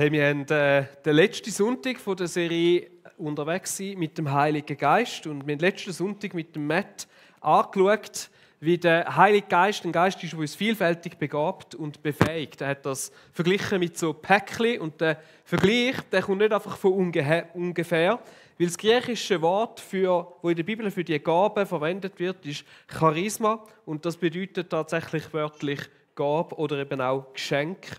Hey, wir haben den letzten Sonntag von der Serie unterwegs sein mit dem Heiligen Geist und wir haben letzten Sonntag mit dem Matt angeschaut, wie der Heilige Geist ein Geist ist, der uns vielfältig begabt und befähigt. Er hat das verglichen mit so Päckchen und der Vergleich, der kommt nicht einfach von ungefähr, weil das griechische Wort, wo in der Bibel für die Gabe verwendet wird, ist Charisma und das bedeutet tatsächlich wörtlich Gabe oder eben auch Geschenk.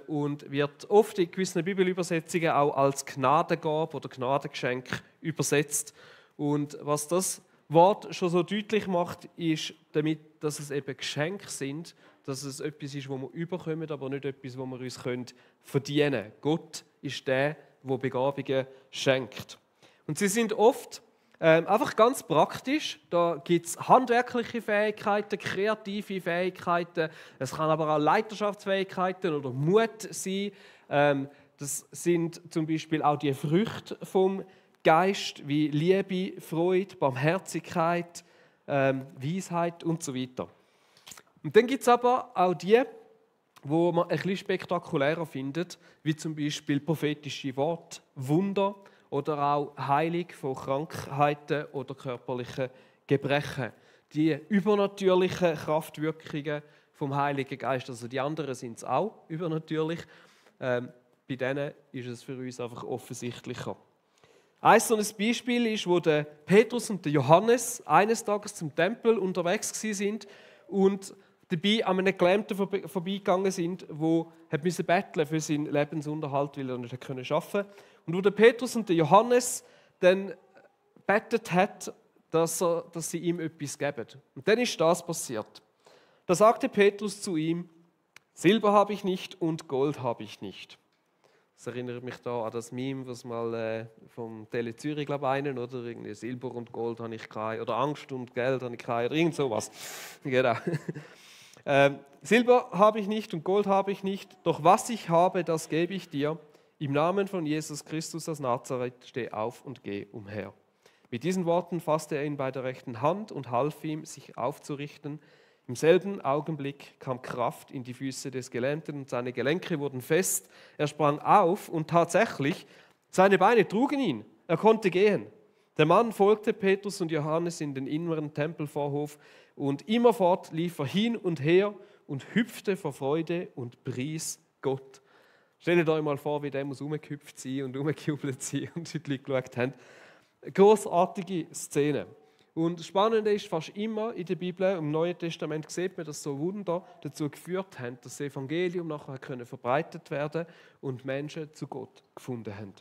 Und wird oft in gewissen Bibelübersetzungen auch als Gnadengabe oder Gnadengeschenk übersetzt. Und was das Wort schon so deutlich macht, ist damit, dass es eben Geschenke sind, dass es etwas ist, wo wir überkommen, aber nicht etwas, wo wir uns verdienen können. Gott ist der Begabungen schenkt. Und sie sind oft einfach ganz praktisch. Da gibt es handwerkliche Fähigkeiten, kreative Fähigkeiten. Es kann aber auch Leiterschaftsfähigkeiten oder Mut sein. Das sind zum Beispiel auch die Früchte vom Geist, wie Liebe, Freude, Barmherzigkeit, Weisheit und so weiter. Und dann gibt es aber auch die, wo man ein bisschen spektakulärer findet, wie zum Beispiel prophetische Worte, Wunder, oder auch Heilung von Krankheiten oder körperlichen Gebrechen. Die übernatürlichen Kraftwirkungen vom Heiligen Geist, also die anderen sind es auch übernatürlich, bei denen ist es für uns einfach offensichtlicher. Ein so ein Beispiel ist, wo der Petrus und der Johannes eines Tages zum Tempel unterwegs sind und dabei an einem Gelähmten vorbeigegangen sind, der musste betteln für seinen Lebensunterhalt, weil er nicht arbeiten konnte. Und wo der Petrus und der Johannes dann betet hat, dass sie ihm etwas geben. Und dann ist das passiert. Da sagte Petrus zu ihm: Silber habe ich nicht und Gold habe ich nicht. Das erinnert mich da an das Meme, was mal vom Tele Zürich, glaube ich, oder irgendwie Silber und Gold habe ich keine, oder Angst und Geld habe ich keine, oder irgend sowas. Genau. Silber habe ich nicht und Gold habe ich nicht, doch was ich habe, das gebe ich dir. Im Namen von Jesus Christus aus Nazareth, steh auf und geh umher. Mit diesen Worten fasste er ihn bei der rechten Hand und half ihm, sich aufzurichten. Im selben Augenblick kam Kraft in die Füße des Gelähmten und seine Gelenke wurden fest. Er sprang auf und tatsächlich, seine Beine trugen ihn. Er konnte gehen. Der Mann folgte Petrus und Johannes in den inneren Tempelvorhof und immerfort lief er hin und her und hüpfte vor Freude und pries Gott. Stellt euch mal vor, wie der muss rumgehüpft sein und rumgejubelt sein und die Leute geschaut haben. Grossartige Szene. Und das Spannende ist, fast immer in der Bibel, im Neuen Testament sieht man, dass so Wunder dazu geführt haben, dass das Evangelium nachher verbreitet werden konnte und Menschen zu Gott gefunden haben.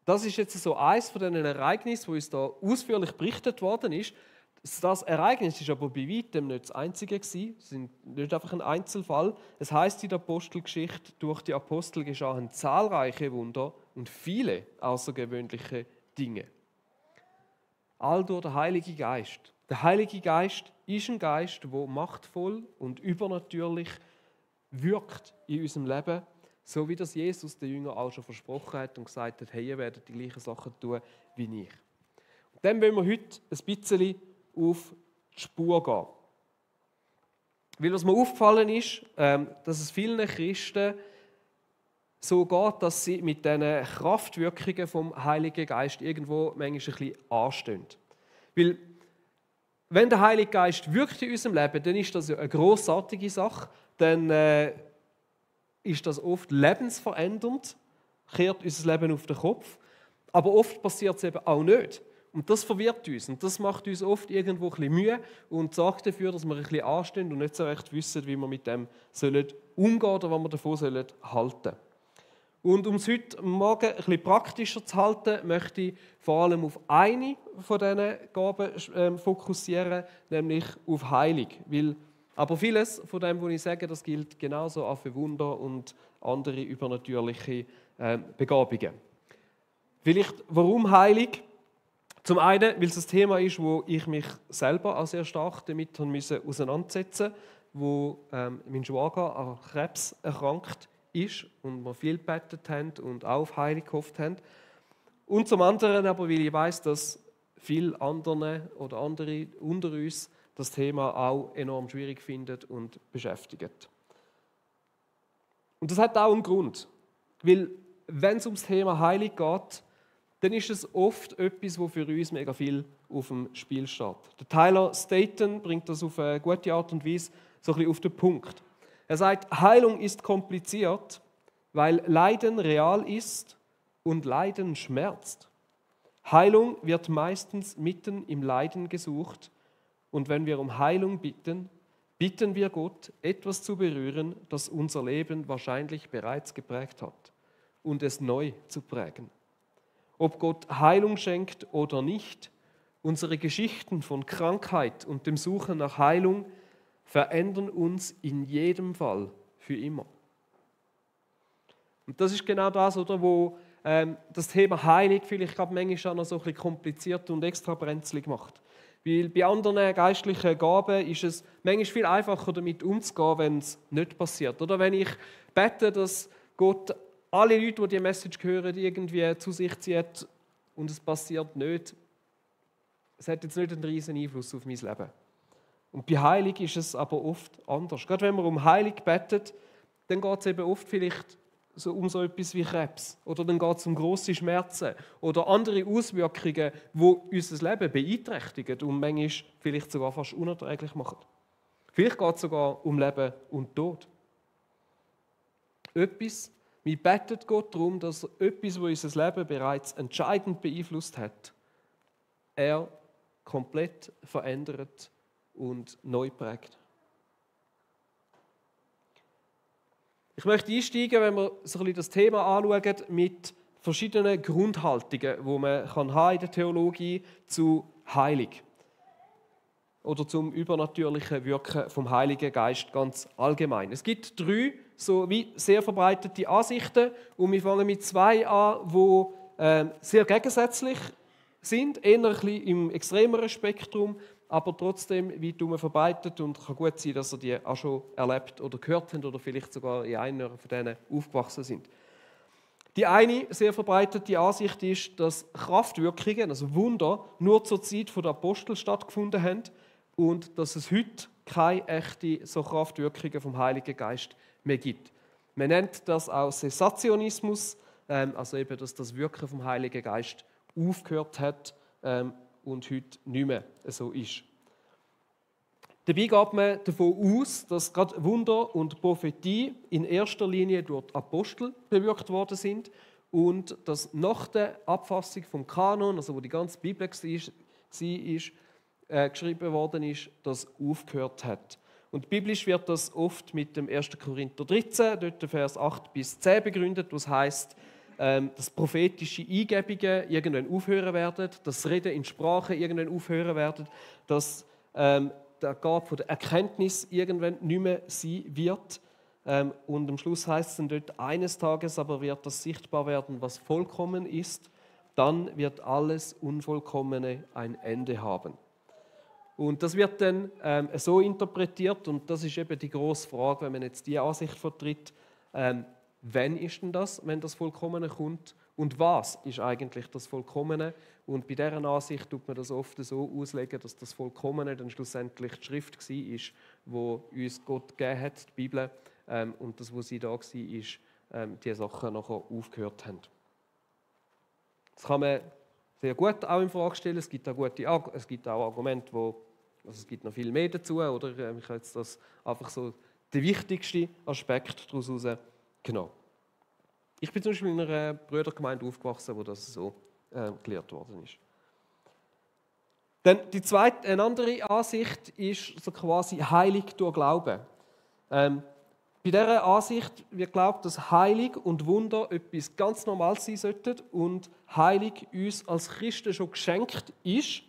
Das ist jetzt so eines von diesen Ereignissen, wo uns da ausführlich berichtet worden ist. Das Ereignis ist aber bei weitem nicht das einzige gewesen. Es ist nicht einfach ein Einzelfall. Es heißt in der Apostelgeschichte, durch die Apostel geschahen zahlreiche Wunder und viele außergewöhnliche Dinge. All durch den Heiligen Geist. Der Heilige Geist ist ein Geist, der machtvoll und übernatürlich wirkt in unserem Leben, so wie das Jesus den Jüngern auch schon versprochen hat und gesagt hat, hey, ihr werdet die gleichen Sachen tun wie ich. Und dann wollen wir heute ein bisschen auf die Spur gehen. Weil was mir aufgefallen ist, dass es vielen Christen so geht, dass sie mit diesen Kraftwirkungen vom Heiligen Geist irgendwo manchmal ein bisschen anstehen. Weil wenn der Heilige Geist wirkt in unserem Leben, dann ist das ja eine grossartige Sache, dann ist das oft lebensverändernd, kehrt unser Leben auf den Kopf, aber oft passiert es eben auch nicht. Und das verwirrt uns und das macht uns oft irgendwo ein bisschen Mühe und sorgt dafür, dass wir ein bisschen anstehen und nicht so recht wissen, wie wir mit dem umgehen sollen oder was wir davon halten sollen. Und um es heute Morgen ein bisschen praktischer zu halten, möchte ich vor allem auf eine von diesen Gaben fokussieren, nämlich auf Heilung. Aber vieles von dem, was ich sage, das gilt genauso auch für Wunder und andere übernatürliche Begabungen. Vielleicht, warum Heilung? Zum einen, weil es ein Thema ist, wo ich mich selber auch sehr stark damit auseinandersetzen musste, wo mein Schwager an Krebs erkrankt ist und wir viel gebetet haben und auch auf Heilung gehofft haben. Und zum anderen aber, weil ich weiss, dass viele andere unter uns das Thema auch enorm schwierig finden und beschäftigt. Und das hat auch einen Grund. Weil, wenn es ums Thema Heilung geht, dann ist es oft etwas, wo für uns mega viel auf dem Spiel steht. Der Tyler Staton bringt das auf eine gute Art und Weise so ein bisschen auf den Punkt. Er sagt, Heilung ist kompliziert, weil Leiden real ist und Leiden schmerzt. Heilung wird meistens mitten im Leiden gesucht und wenn wir um Heilung bitten, bitten wir Gott, etwas zu berühren, das unser Leben wahrscheinlich bereits geprägt hat und es neu zu prägen. Ob Gott Heilung schenkt oder nicht, unsere Geschichten von Krankheit und dem Suchen nach Heilung verändern uns in jedem Fall für immer. Und das ist genau das, oder, wo das Thema Heilung vielleicht gerade manchmal auch noch so ein bisschen kompliziert und extra brenzlig macht. Weil bei anderen geistlichen Gaben ist es manchmal viel einfacher, damit umzugehen, wenn es nicht passiert. Oder wenn ich bete, dass Gott alle Leute, die diese Message hören, irgendwie zu sich zieht und es passiert nicht, es hat jetzt nicht einen riesen Einfluss auf mein Leben. Und bei Heilung ist es aber oft anders. Gerade wenn man um Heilung betet, dann geht es eben oft vielleicht um so etwas wie Krebs. Oder dann geht es um grosse Schmerzen oder andere Auswirkungen, die unser Leben beeinträchtigen und manchmal vielleicht sogar fast unerträglich machen. Vielleicht geht es sogar um Leben und Tod. Wir beten Gott darum, dass etwas, was unser Leben bereits entscheidend beeinflusst hat, er komplett verändert und neu prägt. Ich möchte einsteigen, wenn wir so ein bisschen das Thema anschauen, mit verschiedenen Grundhaltungen, die man in der Theologie zu Heilung oder zum übernatürlichen Wirken vom Heiligen Geist ganz allgemein. Es gibt 3 so wie sehr verbreitete Ansichten und wir fangen mit 2 an, die sehr gegensätzlich sind, eher ein bisschen im extremeren Spektrum, aber trotzdem weit verbreitet und kann gut sein, dass ihr die auch schon erlebt oder gehört habt oder vielleicht sogar in einer von denen aufgewachsen sind. Die eine sehr verbreitete Ansicht ist, dass Kraftwirkungen, also Wunder, nur zur Zeit der Apostel stattgefunden haben und dass es heute keine echten so Kraftwirkungen vom Heiligen Geist mehr gibt. Man nennt das auch Cessationismus, also eben, dass das Wirken vom Heiligen Geist aufgehört hat und heute nicht mehr so ist. Dabei geht man davon aus, dass gerade Wunder und Prophetie in erster Linie durch die Apostel bewirkt worden sind und dass nach der Abfassung vom Kanon, also wo die ganze Bibel geschrieben worden ist, das aufgehört hat. Und biblisch wird das oft mit dem 1. Korinther 13, dort Vers 8 bis 10 begründet, was heißt, dass prophetische Eingebungen irgendwann aufhören werden, dass Reden in Sprache irgendwann aufhören werden, dass der Gabe von der Erkenntnis irgendwann nicht mehr sein wird. Und am Schluss heißt es dann dort, eines Tages aber wird das sichtbar werden, was vollkommen ist, dann wird alles Unvollkommene ein Ende haben. Und das wird dann so interpretiert, und das ist eben die grosse Frage, wenn man jetzt diese Ansicht vertritt, wann ist denn das, wenn das Vollkommene kommt? Und was ist eigentlich das Vollkommene? Und bei dieser Ansicht tut man das oft so auslegen, dass das Vollkommene dann schlussendlich die Schrift war, die uns Gott gegeben hat, die Bibel, und das, was sie da war, die Sachen nachher aufgehört haben. Das kann man sehr gut auch in Frage stellen. Es gibt auch Argumente, es gibt noch viel mehr dazu. Oder? Ich habe jetzt das einfach so den wichtigsten Aspekt daraus herausgenommen. Ich bin zum Beispiel in einer Brüdergemeinde aufgewachsen, wo das so gelehrt worden ist. Dann eine andere Ansicht ist so quasi Heilung durch Glauben. Bei dieser Ansicht wird geglaubt, dass Heilung und Wunder etwas ganz Normales sein sollten und Heilung uns als Christen schon geschenkt ist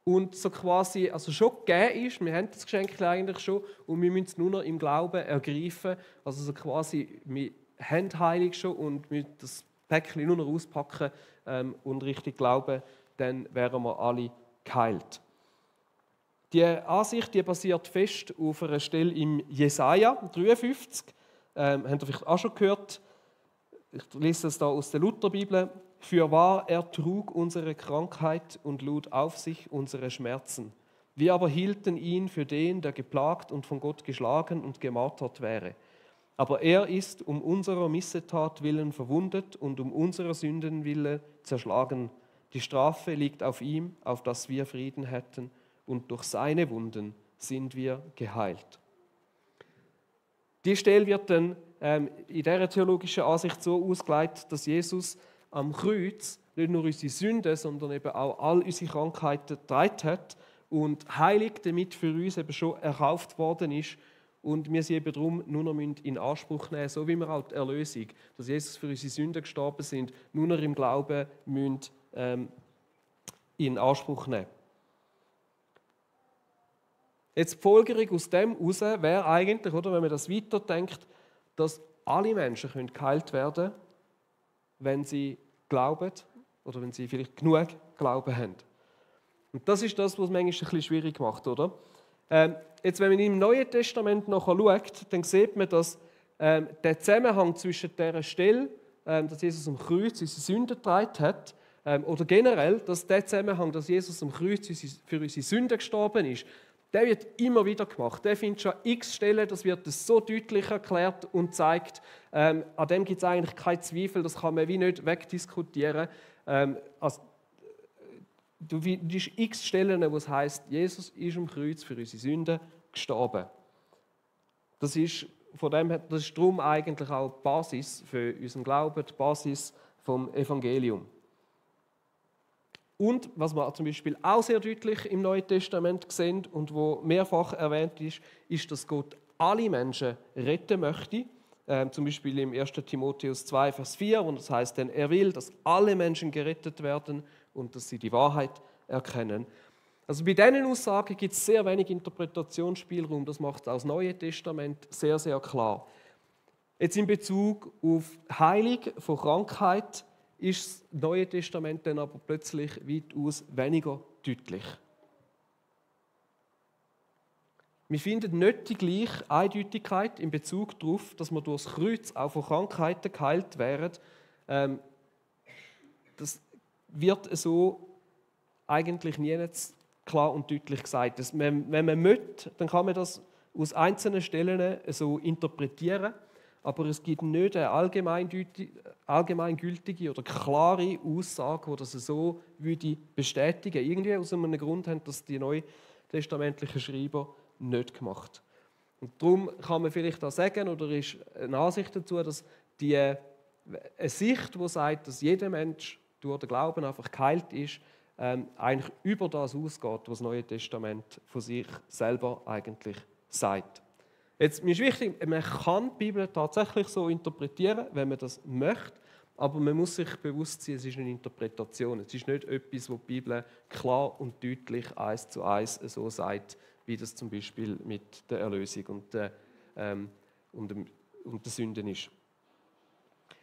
und so quasi also schon gegeben ist. Wir haben das Geschenk eigentlich schon und wir müssen es nur noch im Glauben ergreifen. Also so quasi, wir haben Heilung schon und müssen das Päckchen nur noch auspacken und richtig glauben, dann wären wir alle geheilt. Die Ansicht die basiert fest auf einer Stelle im Jesaja 53. Habt ihr vielleicht auch schon gehört? Ich lese es da aus der Lutherbibel. Fürwahr, er trug unsere Krankheit und lud auf sich unsere Schmerzen. Wir aber hielten ihn für den, der geplagt und von Gott geschlagen und gemartert wäre. Aber er ist um unserer Missetat willen verwundet und um unserer Sünden willen zerschlagen. Die Strafe liegt auf ihm, auf dass wir Frieden hätten, und durch seine Wunden sind wir geheilt. Die Stelle wird dann in dieser theologischen Ansicht so ausgelegt, dass Jesus am Kreuz nicht nur unsere Sünden, sondern eben auch all unsere Krankheiten getragen hat und heilig damit für uns eben schon erkauft worden ist und wir sie eben darum nur noch in Anspruch nehmen, so wie wir auch die Erlösung, dass Jesus für unsere Sünden gestorben sind, nur noch im Glauben müssen, in Anspruch nehmen. Jetzt die Folgerung aus dem heraus wäre eigentlich, oder, wenn man das weiterdenkt, dass alle Menschen geheilt werden können, wenn sie glauben oder wenn sie vielleicht genug Glauben haben. Und das ist das, was es manchmal ein bisschen schwierig macht, oder? Jetzt, wenn man im Neuen Testament noch schaut, dann sieht man, dass der Zusammenhang zwischen dieser Stelle, dass Jesus am Kreuz unsere Sünden getragen hat, oder generell, dass der Zusammenhang, dass Jesus am Kreuz für unsere Sünden gestorben ist, der wird immer wieder gemacht. Der findet schon x Stellen, das wird so deutlich erklärt und zeigt, an dem gibt es eigentlich keinen Zweifel, das kann man wie nicht wegdiskutieren. Also, du findest x Stellen, wo es heisst, Jesus ist am Kreuz für unsere Sünden gestorben. Das ist darum eigentlich auch die Basis für unseren Glauben, die Basis vom Evangelium. Und was wir zum Beispiel auch sehr deutlich im Neuen Testament sehen und wo mehrfach erwähnt ist, ist, dass Gott alle Menschen retten möchte. Zum Beispiel im 1. Timotheus 2, Vers 4, und das heißt, denn er will, dass alle Menschen gerettet werden und dass sie die Wahrheit erkennen. Also bei diesen Aussagen gibt es sehr wenig Interpretationsspielraum, das macht auch das Neue Testament sehr, sehr klar. Jetzt in Bezug auf Heilung von Krankheit ist das Neue Testament dann aber plötzlich weitaus weniger deutlich. Wir finden nicht die gleiche Eindeutigkeit in Bezug darauf, dass wir durch das Kreuz auch von Krankheiten geheilt wären. Das wird so eigentlich nie klar und deutlich gesagt. Wenn man möchte, dann kann man das aus einzelnen Stellen so interpretieren. Aber es gibt nicht eine allgemeingültige oder klare Aussage, die das so bestätigen würde. Irgendwie aus einem Grund haben das die neutestamentlichen Schreiber nicht gemacht. Und darum kann man vielleicht auch sagen, oder ist eine Ansicht dazu, dass eine Sicht, die sagt, dass jeder Mensch durch den Glauben einfach geheilt ist, eigentlich über das ausgeht, was das Neue Testament von sich selber eigentlich sagt. Jetzt mir ist wichtig, man kann die Bibel tatsächlich so interpretieren, wenn man das möchte, aber man muss sich bewusst sein, es ist eine Interpretation. Es ist nicht etwas, was die Bibel klar und deutlich 1:1 so sagt, wie das zum Beispiel mit der Erlösung und der Sünden ist.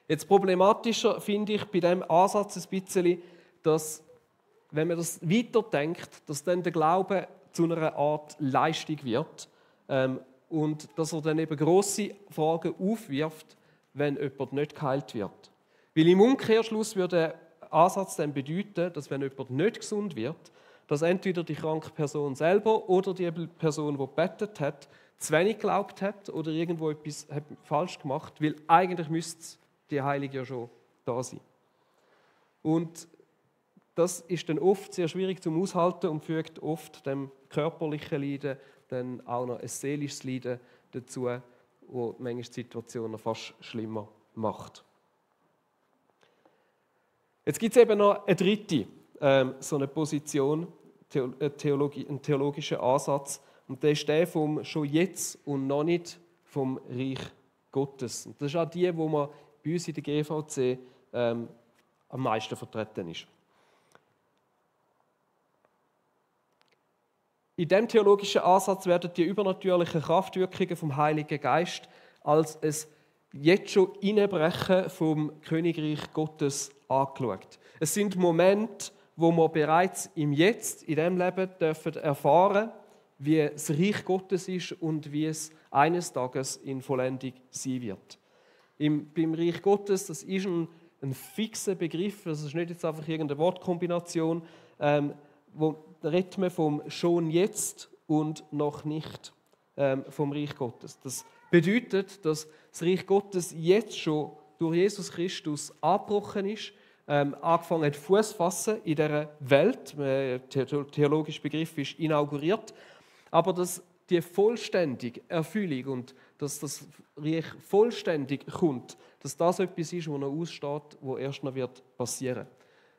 Jetzt problematischer finde ich bei diesem Ansatz ein bisschen, dass, wenn man das weiterdenkt, dass dann der Glaube zu einer Art Leistung wird, und dass er dann eben grosse Fragen aufwirft, wenn jemand nicht geheilt wird. Weil im Umkehrschluss würde der Ansatz dann bedeuten, dass wenn jemand nicht gesund wird, dass entweder die kranke Person selber oder die Person, die gebetet hat, zu wenig geglaubt hat oder irgendwo etwas falsch gemacht, weil eigentlich müsste die Heilung ja schon da sein. Und das ist dann oft sehr schwierig zum Aushalten und fügt oft dem körperlichen Leiden dann auch noch ein seelisches Leiden dazu, das manchmal die Situation noch fast schlimmer macht. Jetzt gibt es eben noch eine dritte so eine Position, einen theologischen Ansatz, und der ist der vom «schon jetzt» und «noch nicht» vom Reich Gottes. Und das ist auch die, wo man bei uns in der GVC am meisten vertreten ist. In diesem theologischen Ansatz werden die übernatürlichen Kraftwirkungen vom Heiligen Geist als ein jetzt schon Inbrechen vom Königreich Gottes angeschaut. Es sind Momente, wo wir bereits im Jetzt, in diesem Leben, erfahren dürfen, wie das Reich Gottes ist und wie es eines Tages in Vollendung sein wird. Beim Reich Gottes, das ist ein fixer Begriff, das ist nicht jetzt einfach irgendeine Wortkombination, wo redet man vom «schon jetzt» und «noch nicht» vom Reich Gottes. Das bedeutet, dass das Reich Gottes jetzt schon durch Jesus Christus angebrochen ist, angefangen hat, Fuß zu fassen in dieser Welt. Der theologische Begriff ist inauguriert. Aber dass die vollständige Erfüllung und dass das Reich vollständig kommt, dass das etwas ist, was noch aussteht, was erst noch passieren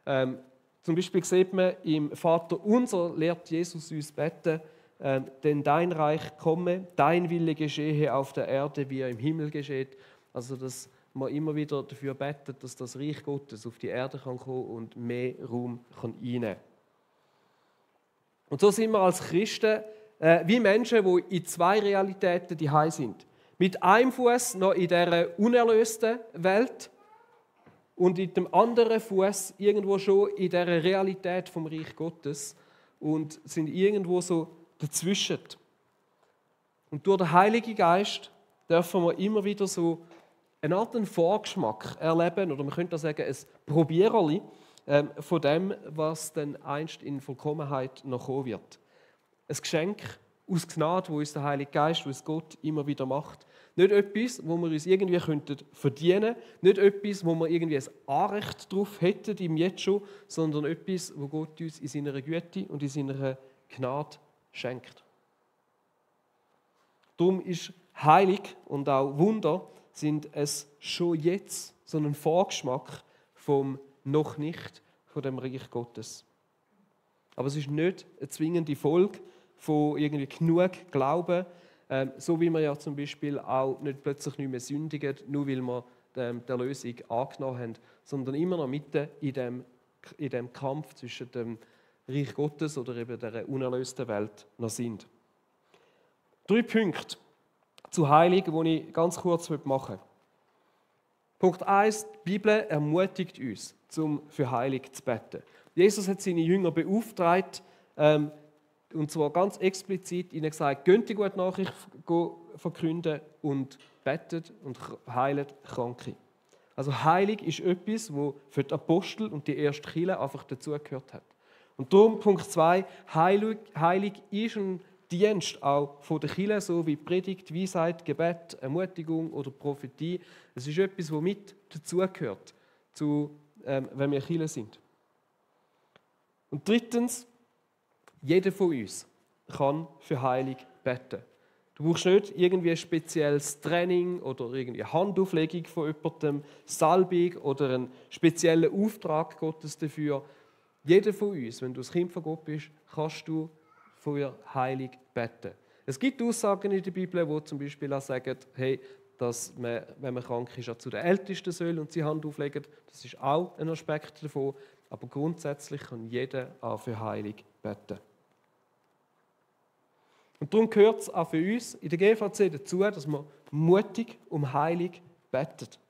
wird. Zum Beispiel sieht man im Vater unser, lehrt Jesus uns beten, denn dein Reich komme, dein Wille geschehe auf der Erde, wie er im Himmel geschieht. Also, dass man immer wieder dafür betet, dass das Reich Gottes auf die Erde kann kommen und mehr Raum kann einnehmen kann. Und so sind wir als Christen wie Menschen, die in zwei Realitäten daheim sind. Mit einem Fuß noch in dieser unerlösten Welt und mit dem anderen Fuß irgendwo schon in dieser Realität vom Reich Gottes und sind irgendwo so dazwischen. Und durch den Heiligen Geist dürfen wir immer wieder so eine Art Vorgeschmack erleben, oder man könnte auch sagen, ein Probiererli von dem, was dann einst in Vollkommenheit noch kommen wird. Ein Geschenk aus Gnade, wo uns der Heilige Geist, wo uns Gott immer wieder macht. Nicht etwas, wo wir uns irgendwie verdienen könnten, nicht etwas, wo wir irgendwie ein Anrecht darauf hätten, im Jetzt schon, sondern etwas, wo Gott uns in seiner Güte und in seiner Gnade schenkt. Darum ist Heilig und auch Wunder sind es schon jetzt so ein Vorgeschmack vom noch nicht von dem Reich Gottes. Aber es ist nicht eine zwingende Folge von irgendwie genug Glauben, so wie wir ja zum Beispiel auch nicht plötzlich nicht mehr sündigen, nur weil wir die Erlösung angenommen haben, sondern immer noch mitten in dem Kampf zwischen dem Reich Gottes oder eben der unerlösten Welt noch sind. 3 Punkte zu Heiligen, die ich ganz kurz machen möchte. Punkt 1, die Bibel ermutigt uns, für Heilig zu beten. Jesus hat seine Jünger beauftragt, und zwar ganz explizit ihnen gesagt, geht die gute Nachricht verkünden und betet und heilet Kranke. Also heilig ist etwas, was für die Apostel und die erste Kirche einfach dazugehört hat. Und darum Punkt 2, heilig ist ein Dienst auch von der Kirche, so wie Predigt, Weisheit, Gebet, Ermutigung oder Prophetie. Es ist etwas, was mit dazugehört, wenn wir Kirche sind. Und drittens, jeder von uns kann für Heilig beten. Du brauchst nicht irgendwie ein spezielles Training oder irgendwie eine Handauflegung von jemandem, Salbung oder einen speziellen Auftrag Gottes dafür. Jeder von uns, wenn du ein Kind von Gott bist, kannst du für Heilig beten. Es gibt Aussagen in der Bibel, die zum Beispiel auch sagen, hey, dass man, wenn man krank ist, auch zu den Ältesten soll und sie Hand auflegen. Das ist auch ein Aspekt davon. Aber grundsätzlich kann jeder auch für Heilig beten. Und darum gehört es auch für uns in der GVC dazu, dass man mutig um Heilig betet.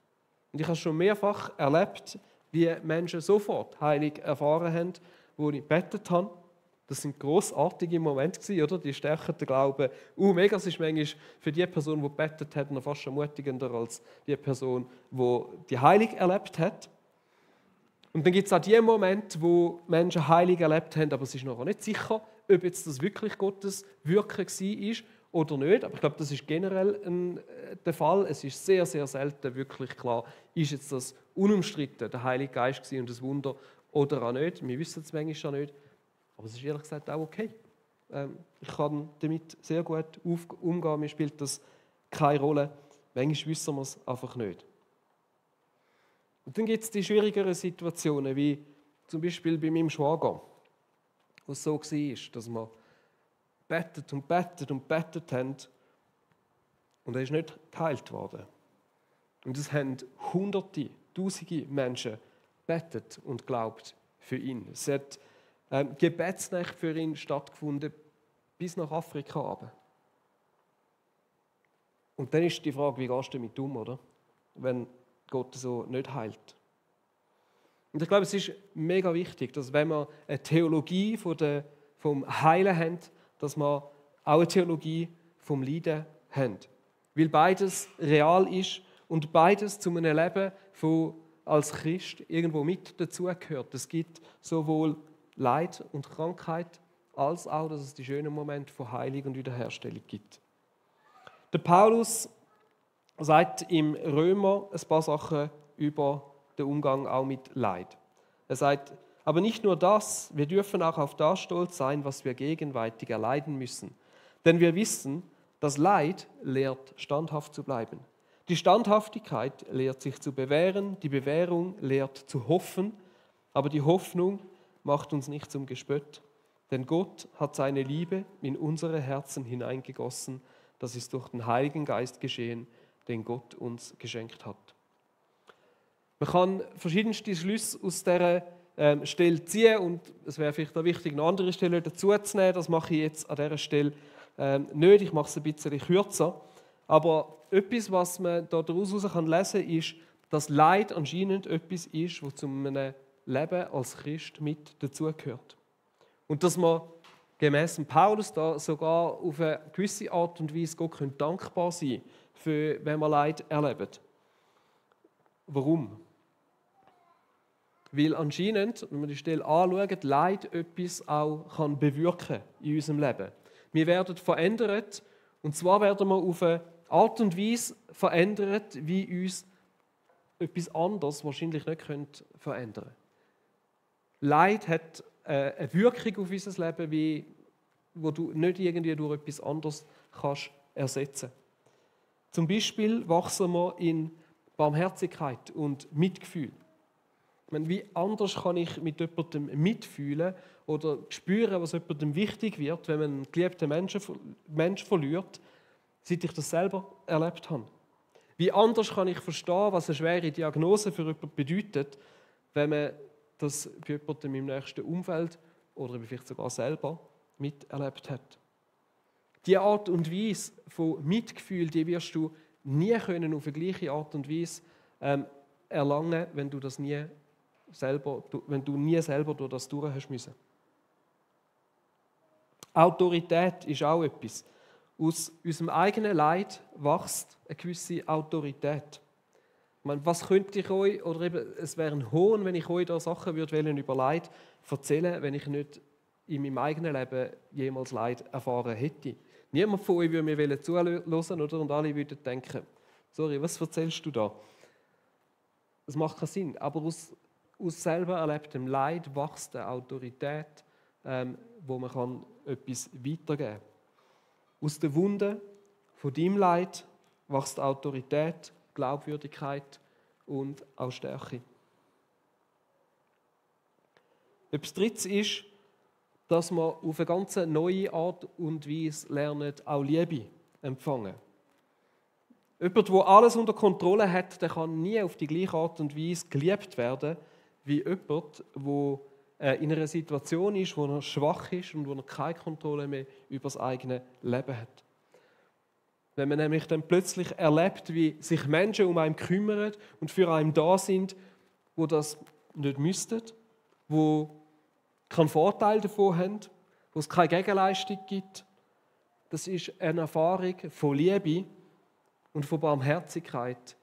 Und ich habe schon mehrfach erlebt, wie Menschen sofort Heilig erfahren haben, wo ich gebetet habe. Das sind grossartige Momente gewesen, oder? Die stärken den Glauben. Mega, es ist manchmal für die Person, die gebetet hat, noch fast ermutigender als die Person, die Heilig erlebt hat. Und dann gibt es auch die Momente, wo Menschen Heilig erlebt haben, aber es ist noch nicht sicher, ob jetzt das wirklich Gottes Wirken war oder nicht. Aber ich glaube, das ist generell der Fall. Es ist sehr, sehr selten wirklich klar, ist jetzt das unumstritten der Heilige Geist gewesen und das Wunder oder auch nicht. Wir wissen es manchmal auch nicht. Aber es ist ehrlich gesagt auch okay. Ich kann damit sehr gut umgehen. Mir spielt das keine Rolle. Manchmal wissen wir es einfach nicht. Und dann gibt es die schwierigeren Situationen, wie zum Beispiel bei meinem Schwager, wo es so war, dass wir betet und betet und betet haben und er ist nicht geheilt worden. Und es haben Hunderte, Tausende Menschen betet und glaubt für ihn. Es hat Gebetsnacht für ihn stattgefunden, bis nach Afrika runter. Und dann ist die Frage, wie gehst du damit um, oder? Wenn Gott so nicht heilt. Und ich glaube, es ist mega wichtig, dass wenn wir eine Theologie vom Heilen haben, dass wir auch eine Theologie vom Leiden haben. Weil beides real ist und beides zu einem Leben als Christ irgendwo mit dazugehört. Es gibt sowohl Leid und Krankheit, als auch, dass es die schönen Momente von Heilung und Wiederherstellung gibt. Der Paulus Er sagt im Römer ein paar Sachen über den Umgang auch mit Leid. Er sagt, aber nicht nur das, wir dürfen auch auf das stolz sein, was wir gegenwärtig erleiden müssen. Denn wir wissen, das Leid lehrt, standhaft zu bleiben. Die Standhaftigkeit lehrt sich zu bewähren, die Bewährung lehrt zu hoffen, aber die Hoffnung macht uns nicht zum Gespött. Denn Gott hat seine Liebe in unsere Herzen hineingegossen. Das ist durch den Heiligen Geist geschehen, den Gott uns geschenkt hat. Man kann verschiedenste Schlüsse aus dieser Stelle ziehen und es wäre vielleicht auch wichtig, noch andere Stellen dazu zu nehmen. Das mache ich jetzt an dieser Stelle nicht. Ich mache es ein bisschen kürzer. Aber etwas, was man daraus lesen kann, ist, dass Leid anscheinend etwas ist, was zu einem Leben als Christ mit dazugehört. Und dass man gemäss Paulus da sogar auf eine gewisse Art und Weise Gott dankbar sein können, wenn man Leid erlebt. Warum? Weil anscheinend, wenn wir die Stelle anschauen, Leid etwas auch kann bewirken in unserem Leben. Wir werden verändert, und zwar werden wir auf eine Art und Weise verändert, wie uns etwas anderes wahrscheinlich nicht verändern könnte. Leid hat eine Wirkung auf unser Leben, die du nicht irgendwie durch etwas anderes kannst ersetzen. Zum Beispiel wachsen wir in Barmherzigkeit und Mitgefühl. Wie anders kann ich mit jemandem mitfühlen oder spüren, was jemandem wichtig wird, wenn man einen geliebten Mensch verliert, seit ich das selber erlebt habe? Wie anders kann ich verstehen, was eine schwere Diagnose für jemanden bedeutet, wenn man das bei jemandem im nächsten Umfeld oder vielleicht sogar selber miterlebt hat? Diese Art und Weise von Mitgefühl, die wirst du nie können auf die gleiche Art und Weise erlangen, wenn du nie selber durch das durch hast müssen. Autorität ist auch etwas. Aus unserem eigenen Leid wächst eine gewisse Autorität. Ich meine, was könnte ich euch, oder eben, es wäre ein Hohn, wenn ich euch da Sachen über Leid erzählen, wenn ich nicht in meinem eigenen Leben jemals Leid erfahren hätte. Niemand von euch würde mir zuhören, oder? Und alle würden denken, sorry, was erzählst du da? Das macht keinen Sinn. Aber aus selber erlebtem Leid wächst eine Autorität, wo man etwas weitergeben kann. Aus den Wunden von deinem Leid wächst Autorität, Glaubwürdigkeit und auch Stärke. Etwas Drittes ist, dass man auf eine ganz neue Art und Weise lernt, auch Liebe empfangen. Jemand, der alles unter Kontrolle hat, der kann nie auf die gleiche Art und Weise geliebt werden, wie jemand, der in einer Situation ist, wo er schwach ist und wo er keine Kontrolle mehr über das eigene Leben hat. Wenn man nämlich dann plötzlich erlebt, wie sich Menschen um einen kümmern und für einen da sind, wo das nicht müssten, wo keinen Vorteil davon haben, wo es keine Gegenleistung gibt, das ist eine Erfahrung von Liebe und von Barmherzigkeit,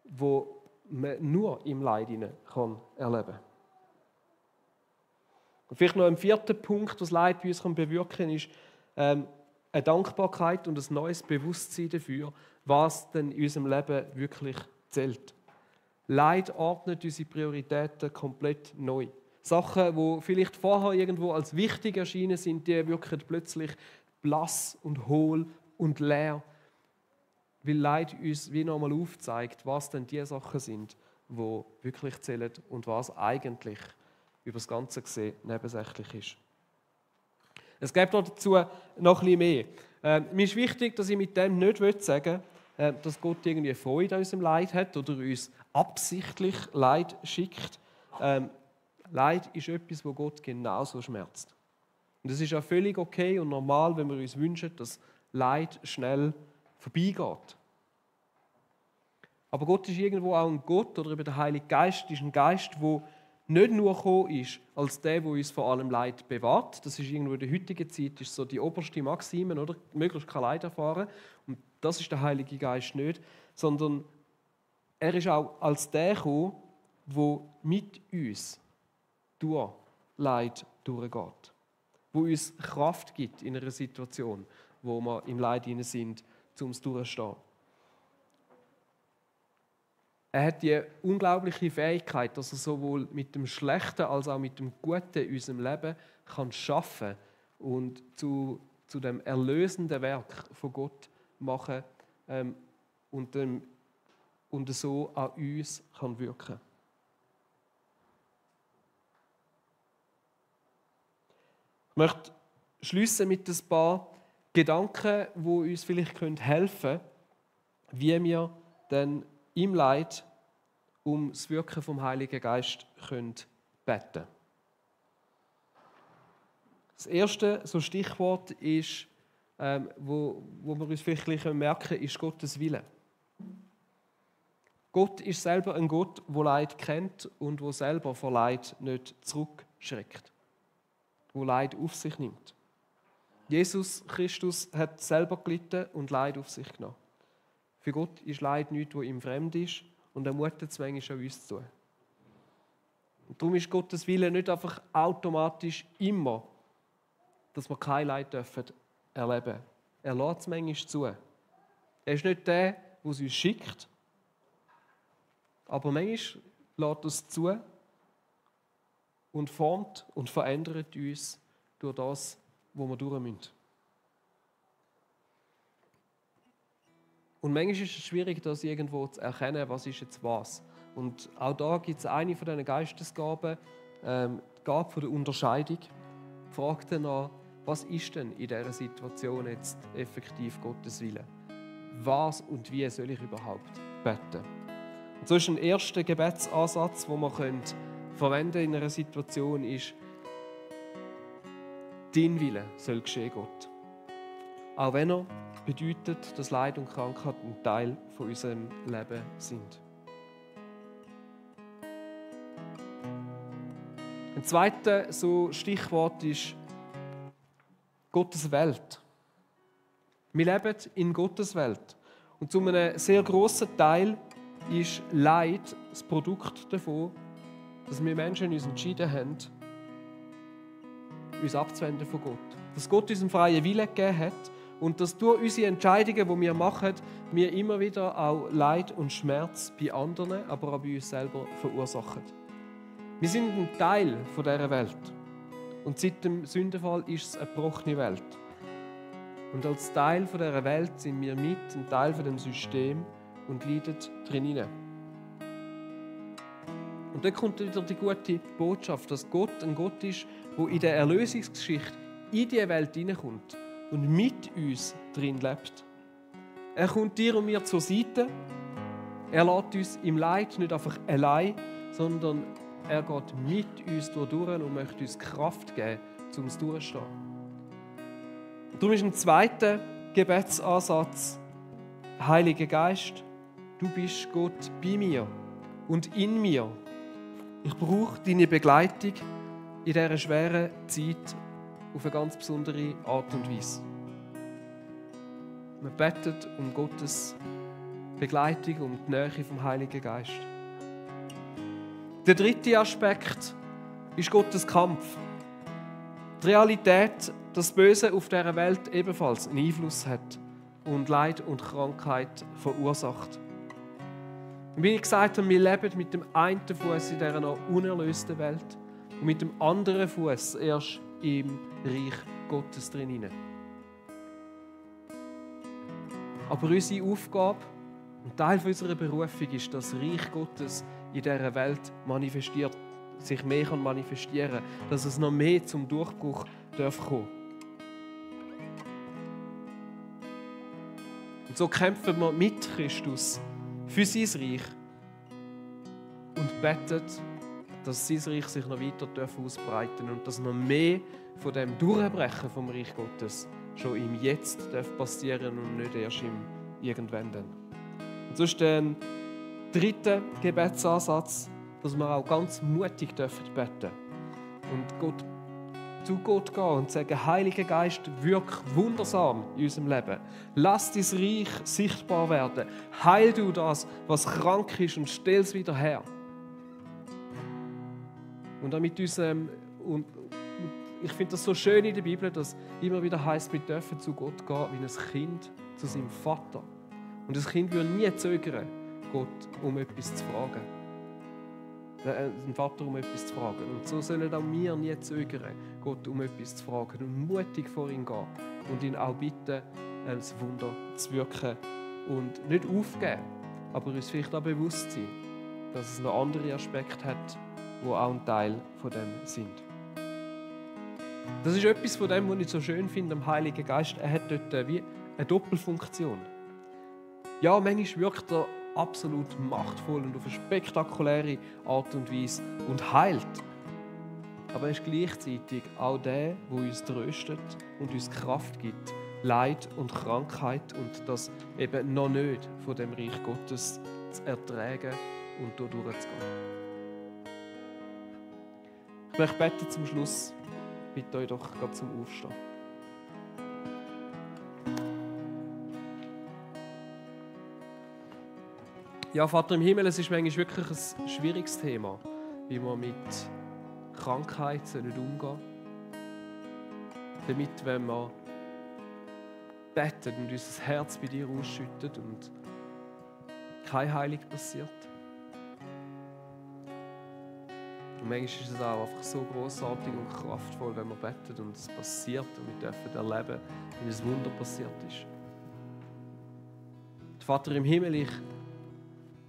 die man nur im Leid erleben kann. Und vielleicht noch ein vierter Punkt, was Leid bei uns bewirken kann, ist eine Dankbarkeit und ein neues Bewusstsein dafür, was denn in unserem Leben wirklich zählt. Leid ordnet unsere Prioritäten komplett neu. Sachen, die vielleicht vorher irgendwo als wichtig erschienen sind, die wirken plötzlich blass und hohl und leer, weil Leid uns wie nochmal aufzeigt, was denn die Sachen sind, die wirklich zählen und was eigentlich über das Ganze gesehen nebensächlich ist. Es gibt dazu noch ein bisschen mehr. Mir ist wichtig, dass ich mit dem nicht sagen will, dass Gott irgendwie Freude an unserem Leid hat oder uns absichtlich Leid schickt. Leid ist etwas, wo Gott genauso schmerzt. Und es ist auch völlig okay und normal, wenn wir uns wünschen, dass Leid schnell vorbeigeht. Aber Gott ist irgendwo auch ein Gott, oder eben der Heilige Geist ist ein Geist, der nicht nur gekommen ist, als der uns vor allem Leid bewahrt. Das ist irgendwo in der heutigen Zeit ist so die oberste Maxime, oder? Möglichst kein Leid erfahren. Und das ist der Heilige Geist nicht, sondern er ist auch als der gekommen, der mit uns durch Leid durchgeht. Wo uns Kraft gibt in einer Situation, wo wir im Leid hinein sind, um es durchzustehen. Er hat die unglaubliche Fähigkeit, dass er sowohl mit dem Schlechten als auch mit dem Guten in unserem Leben kann schaffen und zu dem erlösenden Werk von Gott machen und so an uns kann wirken. Ich möchte schließen mit ein paar Gedanken, die uns vielleicht helfen können, wie wir dann im Leid um das Wirken vom Heiligen Geist beten können. Das erste so Stichwort ist, wo wir uns vielleicht merken können, ist Gottes Wille. Gott ist selber ein Gott, der Leid kennt und der selber vor Leid nicht zurückschreckt, der Leid auf sich nimmt. Jesus Christus hat selber gelitten und Leid auf sich genommen. Für Gott ist Leid nichts, das ihm fremd ist und er mutet es manchmal an uns zu. Und darum ist Gottes Wille nicht einfach automatisch immer, dass wir kein Leid erleben dürfen. Er lässt es manchmal zu. Er ist nicht der, der es uns schickt, aber manchmal lässt er es zu und formt und verändert uns durch das, wo wir durch müssen. Und manchmal ist es schwierig, das irgendwo zu erkennen, was ist jetzt was. Und auch da gibt es eine von diesen Geistesgaben, die Gabe von der Unterscheidung. Die Frage danach, was ist denn in dieser Situation jetzt effektiv Gottes Wille? Was und wie soll ich überhaupt beten? Und so ist ein erster Gebetsansatz, den man verwenden in einer Situation, ist, dein Wille soll geschehen, Gott. Auch wenn er bedeutet, dass Leid und Krankheit ein Teil von unserem Leben sind. Ein zweites so Stichwort ist Gottes Welt. Wir leben in Gottes Welt. Und zu einem sehr grossen Teil ist Leid das Produkt davon, dass wir Menschen uns entschieden haben, uns abzuwenden von Gott. Dass Gott uns einen freien Willen gegeben hat und dass durch unsere Entscheidungen, die wir machen, wir immer wieder auch Leid und Schmerz bei anderen, aber auch bei uns selber verursachen. Wir sind ein Teil dieser Welt. Und seit dem Sündenfall ist es eine gebrochene Welt. Und als Teil dieser Welt sind wir mit ein Teil von dem System und leiden drin hinein. Und dann kommt wieder die gute Botschaft, dass Gott ein Gott ist, der in der Erlösungsgeschichte in diese Welt hineinkommt und mit uns drin lebt. Er kommt dir und mir zur Seite. Er lässt uns im Leid nicht einfach allein, sondern er geht mit uns durch und möchte uns Kraft geben, um es durchzustehen. Darum ist ein zweiter Gebetsansatz, Heiliger Geist, du bist Gott bei mir und in mir. Ich brauche deine Begleitung in dieser schweren Zeit auf eine ganz besondere Art und Weise. Wir beten um Gottes Begleitung, um die Nähe vom Heiligen Geist. Der dritte Aspekt ist Gottes Kampf. Die Realität, dass das Böse auf dieser Welt ebenfalls einen Einfluss hat und Leid und Krankheit verursacht. Und wie ich gesagt habe, wir leben mit dem einen Fuß in dieser noch unerlösten Welt und mit dem anderen Fuß erst im Reich Gottes drin. Aber unsere Aufgabe und Teil unserer Berufung ist, dass das Reich Gottes in dieser Welt manifestiert, sich mehr manifestieren kann, dass es noch mehr zum Durchbruch kommen darf. Und so kämpfen wir mit Christus für sein Reich und beten, dass sein Reich sich noch weiter ausbreiten darf und dass noch mehr von dem Durchbrechen vom Reich Gottes schon im Jetzt passieren und nicht erst im Irgendwann. Und so ist der dritte Gebetsansatz, dass wir auch ganz mutig beten dürfen und zu Gott gehen und sagen, Heiliger Geist, wirk wundersam in unserem Leben. Lass dein Reich sichtbar werden. Heil du das, was krank ist und stell es wieder her. Und damit unserem, und ich finde das so schön in der Bibel, dass immer wieder heisst, wir dürfen zu Gott gehen wie ein Kind zu seinem Vater. Und das Kind würde nie zögern, Gott um etwas zu fragen. Den Vater um etwas zu fragen. Und so sollen auch wir nie zögern, Gott um etwas zu fragen und mutig vor ihn gehen und ihn auch bitten, das Wunder zu wirken und nicht aufgeben, aber uns vielleicht auch bewusst sein, dass es noch andere Aspekte hat, die auch ein Teil von dem sind. Das ist etwas von dem, was ich so schön finde am Heiligen Geist. Er hat dort wie eine Doppelfunktion. Ja, manchmal wirkt er absolut machtvoll und auf eine spektakuläre Art und Weise und heilt. Aber er ist gleichzeitig auch der, der uns tröstet und uns Kraft gibt, Leid und Krankheit und das eben noch nicht von dem Reich Gottes zu ertragen und da durchzugehen. Ich möchte beten zum Schluss. Ich bitte euch doch gerade zum Aufstehen. Ja, Vater im Himmel, es ist manchmal wirklich ein schwieriges Thema, wie wir mit Krankheit umgehen sollen. Damit, wenn wir beten und unser Herz bei dir ausschütten und keine Heilung passiert. Und manchmal ist es auch einfach so grossartig und kraftvoll, wenn wir beten und es passiert und wir dürfen erleben, wie ein Wunder passiert ist. Vater im Himmel, ich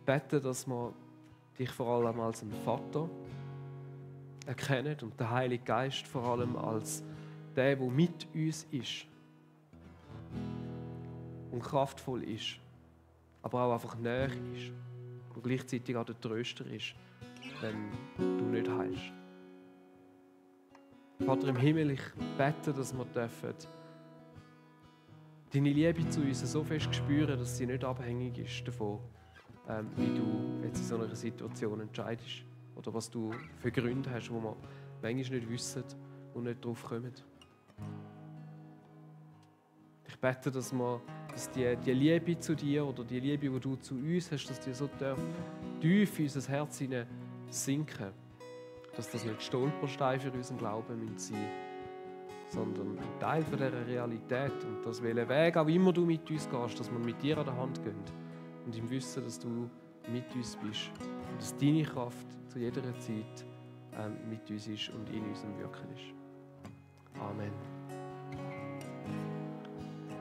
bete, dass wir dich vor allem als einen Vater erkennen und den Heiligen Geist vor allem als der mit uns ist und kraftvoll ist, aber auch einfach näher ist und gleichzeitig auch der Tröster ist, wenn du nicht heilst. Vater im Himmel, ich bete, dass wir dürfen deine Liebe zu uns so fest spüren, dass sie nicht abhängig ist davon, wie du jetzt in so einer Situation entscheidest oder was du für Gründe hast, wo wir manchmal nicht wissen und nicht drauf kommen. Ich bete, dass die Liebe zu dir oder die Liebe, die du zu uns hast, dass die so tief in unser Herz hinein sinken, dass das nicht Stolpersteine für unseren Glauben sein müssen, sondern ein Teil von dieser Realität und dass welchen Weg auch immer du mit uns gehst, dass wir mit dir an der Hand gehen und im Wissen, dass du mit uns bist und dass deine Kraft zu jeder Zeit mit uns ist und in unserem Wirken ist. Amen.